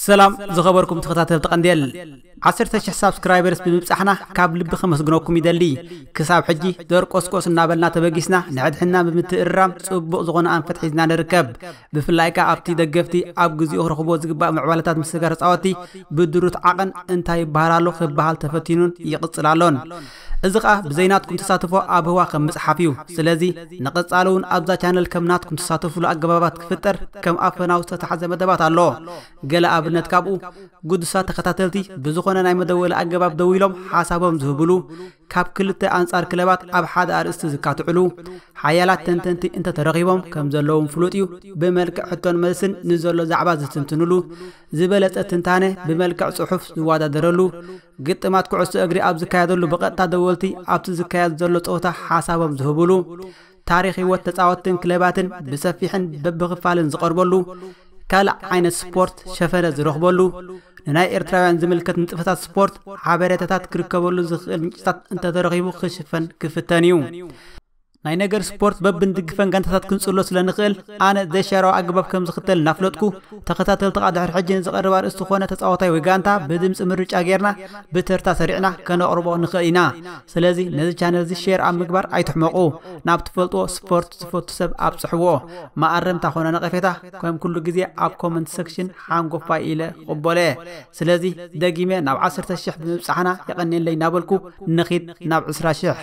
ሰላም ዝኸበርኩም ተኸታተልቲ ቀንዴል፣ ዓሰርተ ሽሕ ሳብስክራይበርስ ብምብጻሕና ካብ ልቢ ከመስግነኩም ይደሊ። ክሳብ ሕጂ ደርቆስቆስ እናበልና ተበጊስና ንሕድሕና ብምትእርራም ጽቡቕ ዝኾነ ኣንፈት ሒዝና ንርከብ። ብፍላይ ከኣ ኣብቲ ደገፍቲ ኣብ ግዚኡ ክረኽብዎ ዝግባእ ምዕባለታት ምስጋር ተጻወትቲ ብድሩት ዓቐን እንታይ ይበሃል ኣሎ ክበሃል ተፈቲኑን ይቕጽል ኣሎን። እዚ ኸኣ ብዘይናትኩም ተሳትፎ ኣብ ህዋ ከም ምጽሓፍ እዩ። ስለዚ ንቐጻሊ እውን ኣብዛ ቻነል ከም ናትኩም ተሳተፉሉ ኣገባባት ክፍጠር ከም ኣፈናው ዝተታሕዘ መደባት ኣሎ። ገለ ኣብነት ካብኡ፣ ግዱሳት ተኸታተልቲ ብዝኾነ ናይ መደወሊ ኣገባብ ደዊሎም ሓሳቦም ዝህብሉ፣ ካብ ክልተ ኣንጻር ክለባት ኣብ ሓደ ኣርእስቲ ዝካትዕሉ፣ ሓያላት ተንተንቲ እንተተረኺቦም ከም ዘለዎም ፍሉጥ እዩ። ብመልክዕ ሕቶን መልስን ንዘሎ ዛዕባ ዝትንትኑሉ፣ ዝበለጸ ትንታነ ብመልክዕ ጽሑፍ ዝወዳደረሉ፣ ግጥማት ኩዕሶ እግሪ ኣብ ዝካየደሉ ብቐጥታ ደወልቲ ኣብቲ ዝካየድ ዘሎ ጸወታ ሓሳቦም ዝህብሉ፣ ታሪኽ ህይወት ተጻወትትን ክለባትን ብሰፊሕን በብኽፋልን ዝቐርበሉ፣ ካልእ ዓይነት ስፖርት ሸፈነ ዝረኽበሉ፣ ንናይ ኤርትራውያን ዝምልከት ንጥፈታት ስፖርት ሓበሬታታት ክርከበሉ ዝኽእል ምንጭታት እንተተረኺቡ ክሽፈን ክፍተን እዩ። ናይ ነገር ስፖርት በብንድግፈን ጋንታታት ክንጽሎ ስለ ንኽእል፣ ኣነ ዘሻራዊ ኣገባብ ከም ዝኽተል እናፍለጥኩ፣ ተኸታተልቲ ኸኣ ድሕሪ ሕጂ ንዝቐርብ ኣርእስቲ ኾነ ተጻዋታይ ወይ ጋንታ ብድምጺ ምርጫ ጌርና ብተርታ ሰሪዕና ከነቕርቦ ንኽእል ኢና። ስለዚ ነዚ ቻነል እዚ ሼር ኣብ ምግባር ኣይትሕመቑ። ናብ ትፈልጥዎ ስፖርት ዝፈቱ ሰብ ኣብጽሕዎ። መኣረምታ ኾነ ነቐፌታ ከም ኩሉ ግዜ ኣብ ኮመንት ሰክሽን ሓንጎፋ ኢለ ክቕበሎ እየ። ስለዚ ደጊመ ናብ ዓሰርተ ሽሕ ብምብጻሕና የቐንየለይ እናበልኩ ንኺድ ናብ ዕስራ ሽሕ።